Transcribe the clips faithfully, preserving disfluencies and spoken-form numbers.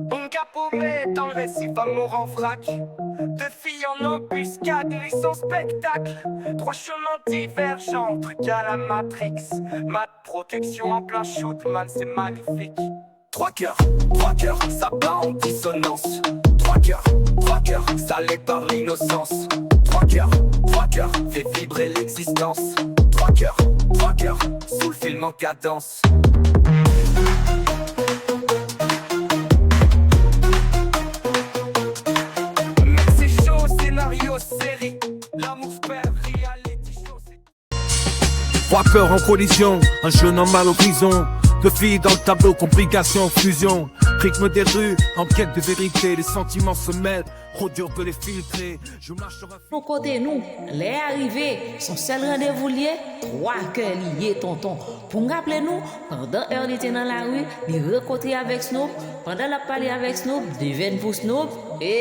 Boum kapoume dans les six femmes au vrac. Deux filles en embuscade, ils sont spectacle. Trois chemins divergents, truc à la Matrix. Ma protection en plein shoot, man, c'est magnifique. Trois cœurs, trois cœurs, ça bat en dissonance. Trois cœurs, trois cœurs, salés par l'innocence. Trois cœurs, trois cœurs, fait vibrer l'existence. Trois cœurs, trois cœurs, sous le film en cadence. Mèt se cho, scénario, série. L'amour fait reality show, c'est Trois cœurs en collision, un jeune homme à l'horizon. Deux filles dans le tableau, complication, fusion. Rythme des rues, en quête de vérité, les sentiments se mêlent, trop dur de les filtrer. Je marche sur un Nou kote nou, lè a rive, se yon sèl randevou l ye, twa kè li ye tonton. Pou m raple nou, pandan Early te nan lari, li rankontre avèk Snoop, pandan l ap pale avèk Snoop, de venn pou Snoop, e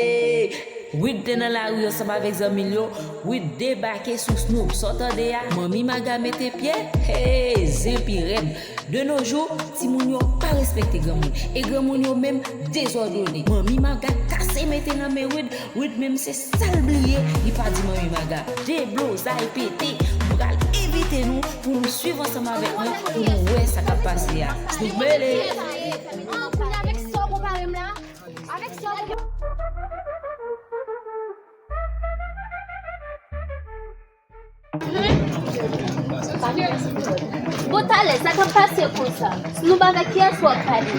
Wid te nan lari ansanm avèk zanmi l yo, Wid debake sou Snoop, sa w tande a, Manmi Maga mete pye, hey, zen pi rèd. De nos jours, timoun yo pa respekte granmoun, e granmoun yo menm dezòdone. Manmi Maga kase mete nan men Wid, Wid menm se sa l bliye, li pa di Manmi Maga. Deblozay pete, m pral envite nou pou nou swiv ansanm avèk mwen, pou nou wè sa k ap pase a. Snoop mele! An, kounye a avèk sa w konpare m la, avèk sa w konpare Bon, talè, sa k ap pase konsa? Snoop, avèk kiyès w ap pale?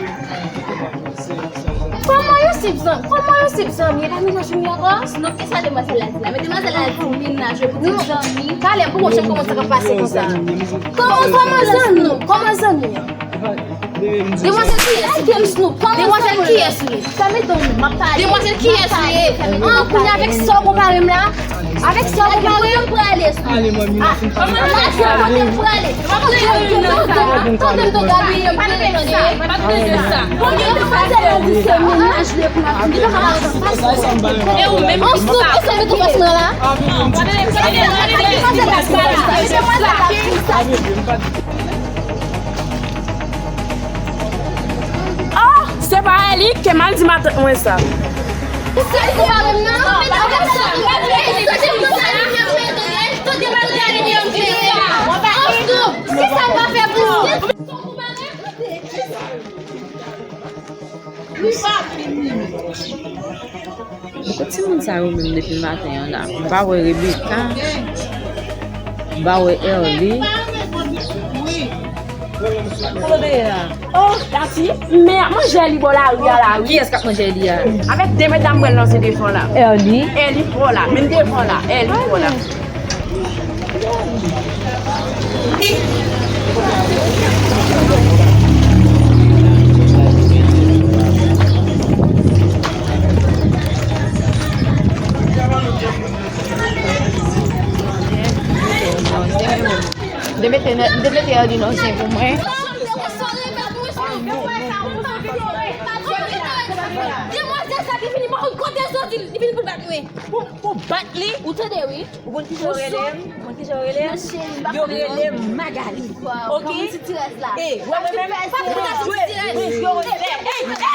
Kòman yo se zanmi? Kòman yo se zanmi? E pa mennaj ou li ankò? Snoop, kisa demwazèl la di la? Men demwazèl la di mennaj ou, pou di zanmi. Talè, pou w chèche kòman sa k ap pase konsa. Kòman, kòman zanmi? Kòman zanmi? Demwazèl kiyès li ye? Demwazèl kiyès li ye? Fèmen dan w, m ap pale. Demwazèl kiyès li ye? An, kounye a avèk sa w konpare m la? Avèk sa w konpare m? Kote m prale, Snoop? Ale, manmi, m ap fin pale. Kote m prale? Tande m, tande m, tande m, tande m. Konbyen de fwa se mennaj li pou m ap di, e ou menm ki sa? An, Snoop, kisa w mete w pas mwen la? Oh, se pa Early, ke mal di matant mwen sa. Poko timoun sa yo menm depi maten an la. M pa wè Rebecca. M pa wè Early. Oh, Tati, men ap manje Early bò lari a la, wi. Kiyès k ap manje Early a? Avèk de medam mwen lanse devan la. Early? Early bò la, menm devan la. Early bò la. Demete, demete Early nan zen pou mwen. Demwazèl sa ki vini, mwen konn kote soti, li vini pou l bat mwen. Pou, pou bat li? Ou tande, wi. Ou konn kijan yo rele m? Ou konn kijan yo rele m? Yo rele m Magali. Ok? Kòman ti tirèz la? Ey, wè mwen menm? Pa t konn ti tirèz. Ey, ey, ey, ey,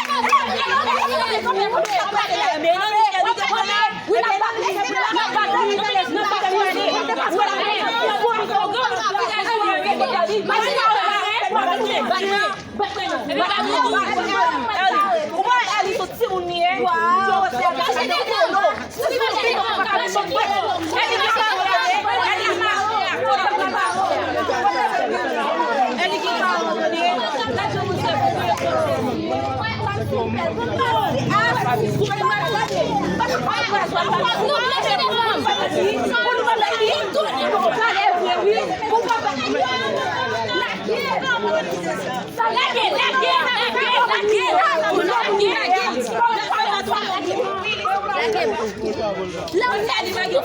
ey, ey, ey, ey, ey, ey, ey, ey, ey, ey, ey, ey, ey, ey, Lage, lage, lage, lage,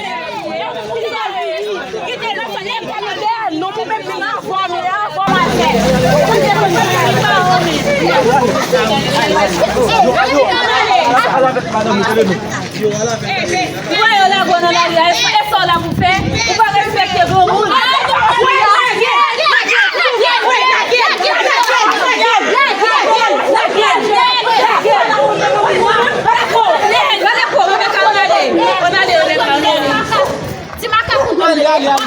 lage. Ou wè yo lage w nan lari a, e sa w la pou fè? Ou pa respekte granmoun. Ti makak ou ale, ale, ale. M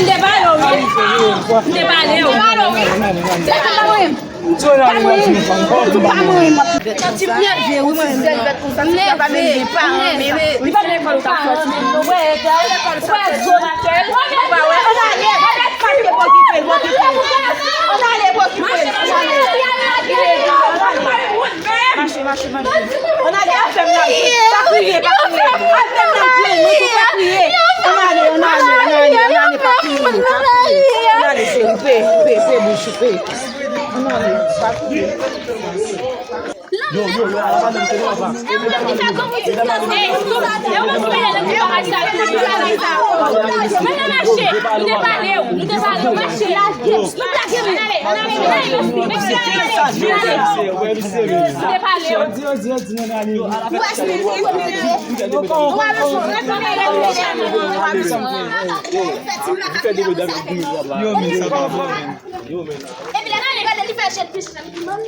te pale w, wi. M te pale w. Ti nève, wi, mwen. Nève. Li pa lekòl ou t ap sòti. Wè, wè, Jonathan. Ou pa wè? Ann ale, ann ale, pa kite l okipe l, pa kite l. Ann ale, pa okipe l, ann ale. Mache, mache, mache. Ann ale, al fèm nan. Pa kriye, pa kriye. Al fèm nan, jwenn mwen tou, pa kriye. Ann ale, ann ale, ann ale, ann ale, pa kriye, pa kriye. Ann ale, cheri, pe, pe, pe bouch ou, pe. Ann ale, pa kriye. Yo, yo, yo, ala madanm, se konsa. Mwen nan mache, nou te pale w, nou te pale w, mache. Nou plake nou. Nou te pale w. Yo, men sa pa bon, men. Yo, men. Epi lè nan ale, gade li fè jèt pis la. Ann ale!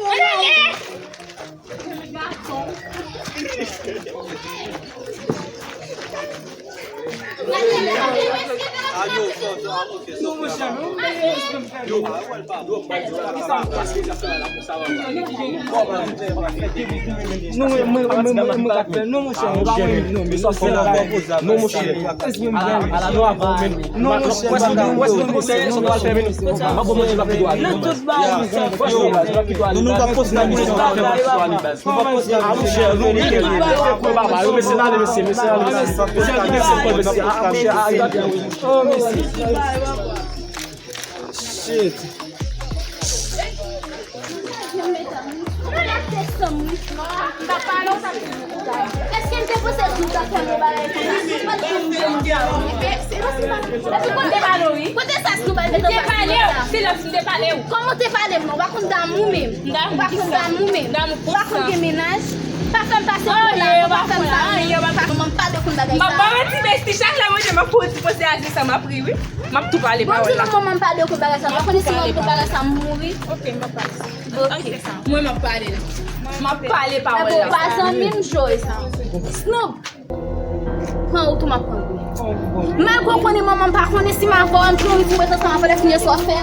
Non, monchè, ala nou avan menm. Non, monchè. Wè si w gen, wè si w gen konsèy, èske w pral fè vini? M ap ba w manti, m ap kite w ale. Nan tout bagay, monchè. Franchman, baz, m ap kite w ale. Nou, nou pa poste nan misyon, nou pa fè manti ale, baz. Nou pa poste nan misyon. A, monchè, nou, nou, nou, nou, nou, mesye, n ale, mesye, mesye, n ale, mesye. Mesye, n ale, mesye, mesye. A, monchè, a, gade. Oh, mesye. Shit. Èske m te panse si w t ap fè m yon bagay konsa? Ou pa t janm fè m yon bagay konsa. Epi kote, kote sas nou bay met anfas mwen sa? Silans, m te pale w. Kòman w te pale m non? Ou pa konn damou menm. Ou pa konn damou menm. Ou pa konn gen mennaj. Pa fè m pase pou la non, pa fè m sa non. Manman m pa dwe konn bagay sa. M ap ba w yon ti besti, chak lè mwen je m ap fè yon ti pose a di sa, m ap ri wi. M ap tou pale pawòl la. Bon, di nou manman m pa dwe konn bagay sa. M pa konnen si manman m konn bagay sa, m mouri. Ok, m ap pale. Ok. Mwen m ap pale. M ap pale pawòl la. Ebyen, ou pa zanmi m, Joe sa. Snoop. Pran ou tou, m ap pran ou. Malgre w konnen manman m pa konnen si m avè w, m pran ou pou m ret ansanm avè w, lè fini sa w ap fè.